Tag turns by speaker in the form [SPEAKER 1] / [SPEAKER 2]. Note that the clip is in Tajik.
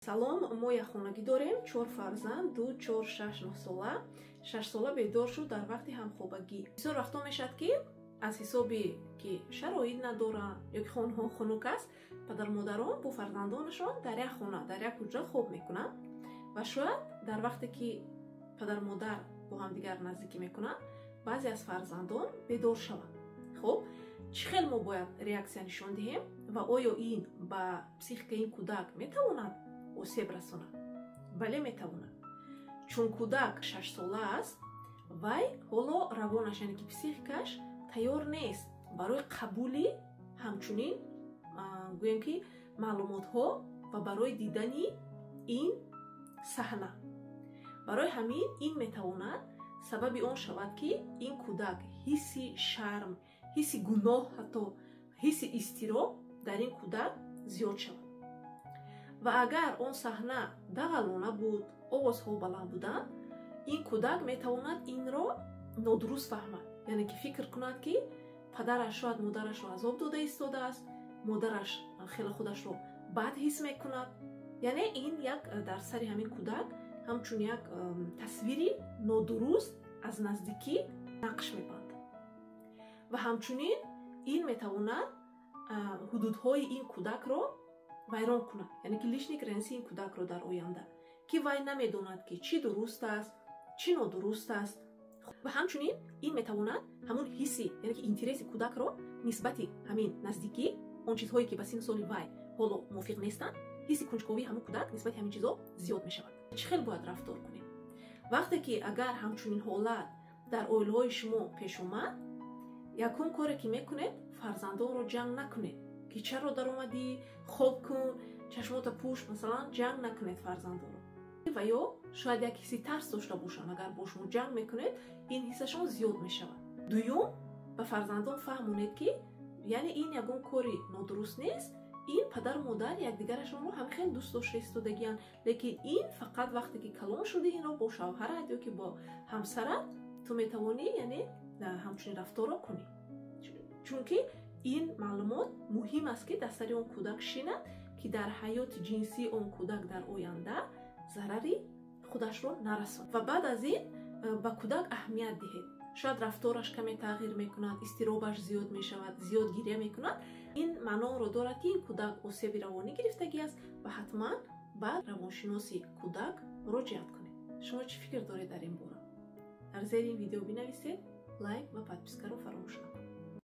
[SPEAKER 1] Салом, мо як хонагӣ дорем, чор фарзанд, 2, 4, 6, 9 сола. 6 сола бедор шуд дар вақти ҳамхобагӣ. Бисёр вақтҳо мешавад, ки аз ҳисоби ки шароит надоранд ё ки хонаҳо хунук аст, падару модарон бо фарзандонашон дар як хона, дар як ҳуҷра хоб мекунанд ва шояд дар вақте ки падару модар бо ҳамдигар наздикӣ мекунанд, баъзе аз фарзандон бедор шаванд. Хуб, чӣ хел мо бояд реаксия нишон диҳем ва оё ин ба психикаи ин кӯдак метавонад осеб расонад? Бале, метавонад. Чун кӯдак 6-сола аст, вай ҳоло равонаш, яъне ки психикаш тайёр нест барои қабули ҳамчунин, гӯем ки, маълумотҳо ва барои дидани ин саҳна. Барои ҳамин ин метавонад сабаби он шавад, ки ин кӯдак ҳисси шарм, ҳисси гуноҳ, ҳатто ҳисси изтироб дар ин кӯдак зиёд шавад. Ва агар он саҳна дағалона буд, овозҳо баланд буданд, ин кӯдак метавонад инро нодуруст фаҳмад, яъне ки фикр кунад, ки падараш шояд модарашро азоб дода истодааст, модараш хеле худашро бад ҳис мекунад. Яъне ин як дар сари ҳамин кӯдак ҳамчун як тасвири нодуруст аз наздикӣ нақш мебандад. Ва ҳамчунин ин метавонад ҳудудҳои ин кӯдакро вайрон кунад, яъне ки личный границы ин кӯдакро дар оянда, ки вай намедонад, ки чӣ дуруст аст, чӣ нодуруст аст. Ва ҳамчунин ин метавонад ҳамун ҳисси, яъне ки интереси кӯдакро нисбати ҳамин наздикӣ, он чизҳое ки ба синну соли вай ҳоло мувофиқ нестанд, ҳисси кунҷковии ҳамун кӯдак нисбати ҳамин чизҳо зиёд мешавад. Чӣ хел бояд рафтор кунем? Вақте ки агар ҳамчунин ҳолат дар оилаҳои шумо пеш омад, якум коре ки мекунед, фарзандонро ҷанг накунед, ки чаро даромадӣ, хоб кун, чашмота пӯш, масалан, ҷанг накунед фарзандонро. Ва ё шояд як ҳисси тарс дошта бошанд, агар бо шумо ҷанг мекунед, ин ҳиссашон зиёд мешавад. Дуюм, ба фарзандон фаҳмонед, ки яъне ин ягон кори нодуруст нест, ин падару модар якдигарашонро ҳам хеле дӯст дошта истодагиянд, лекин ин фақат вақте ки калон шудӣ, инро бо шавҳарат ё ки бо ҳамсарат ту метавонӣ, яъне ҳамчунин рафторро кунӣ, чунки ин маълумот муҳим аст, ки дар сари он кӯдак шинад, ки дар ҳаёти ҷинсии он кӯдак дар оянда зарари худашро нарасонад. Ва баъд аз ин ба кӯдак аҳамият диҳед. Шояд рафтораш каме тағйир мекунад, изтиробаш зиёд мешавад, зиёд гиря мекунад. Ин маъноро дорад, ки ин кӯдак осеби равонӣ гирифтагӣ аст ва ҳатман ба равоншиноси кӯдак муроҷиат кунед. Шумо чӣ фикр доред дар ин бора? Дар зери ин видео бинависед, лайк ва подпискаро фаромӯш накунед.